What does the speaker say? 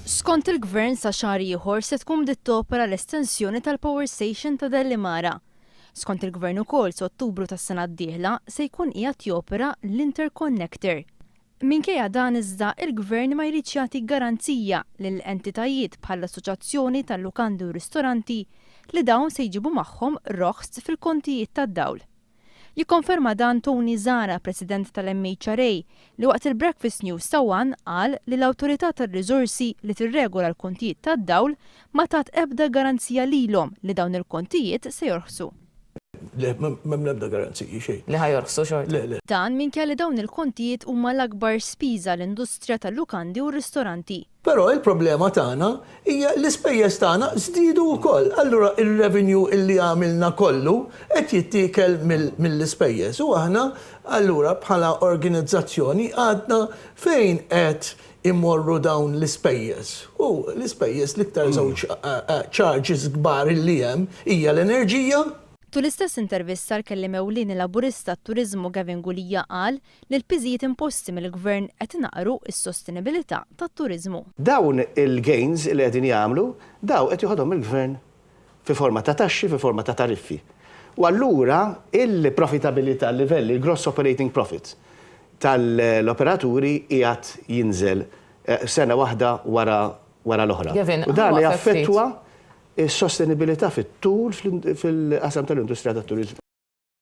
Skont il-Gvern sa xahar ieħor se tkun bdiet topera l-estensjoni tal-power station ta' Delimara. Skont il-Gvern ukoll sa Ottubru tas-sena d-dieħla se jkun qiegħed jopera l-interconnector. Minkejja dan iżda il-Gvern ma jridx jagħti garanzija lil entitajiet bħall-Assoċjazzjoni tal-Lukandi u Ristoranti li dawn se jġibu magħhom roħs fil-kontijiet tad-dawl. Jikkonferma dan Tony Zahra, President tal-MHRA, li waqt il-Breakfast News ta' one qal li l-Awtorità tar-Riżorsi li tirregola l-kontijiet tad-dawl ma tat ebda garanzija lilhom li dawn il-kontijiet se jorħsu. Le, m'hemm l-ebda garanziji, xejn. Li ħa jorħsu xorta? Le, le. Dan minkejja li dawn il-kontijiet huma l-akbar spiża għall-industrija tal-lukandi u r-ristoranti. Però il-problema tagħna hija l-ispejjeż tagħna żdiedu wkoll. Allura ir-revenue illi għamilna kollu qed jittiekel mill-ispejjeż. U aħna allura bħala organizzazzjoni għadna fejn qed imorru dawn l-ispejjeż. U l-ispejjeż l-iktar żewġ charges kbar illi hemm hija l-enerġija. Tul l-istess intervista l-kelliem ewlieni Laburista għat-Turiżmu Gavin Gulia qal li l-piżijiet imposti mill-Gvern qed inaqqru s-sostenibilità tat-turiżmu. Dawn il-gains li qegħdin jagħmlu, dawn qed joħodhom il-Gvern fi forma ta' taxxi, fi forma ta' tariffi. U allura il-profitabilità, il-livell, il-gross operating profit tal-operaturi qiegħed jinżel sena waħda wara wara l-oħra. Gavin, U dan ħa nwaqfek ftit. jaffettwa s-sostenibilità fit-tul fil-qasam tal-industrija tat-turiżmu.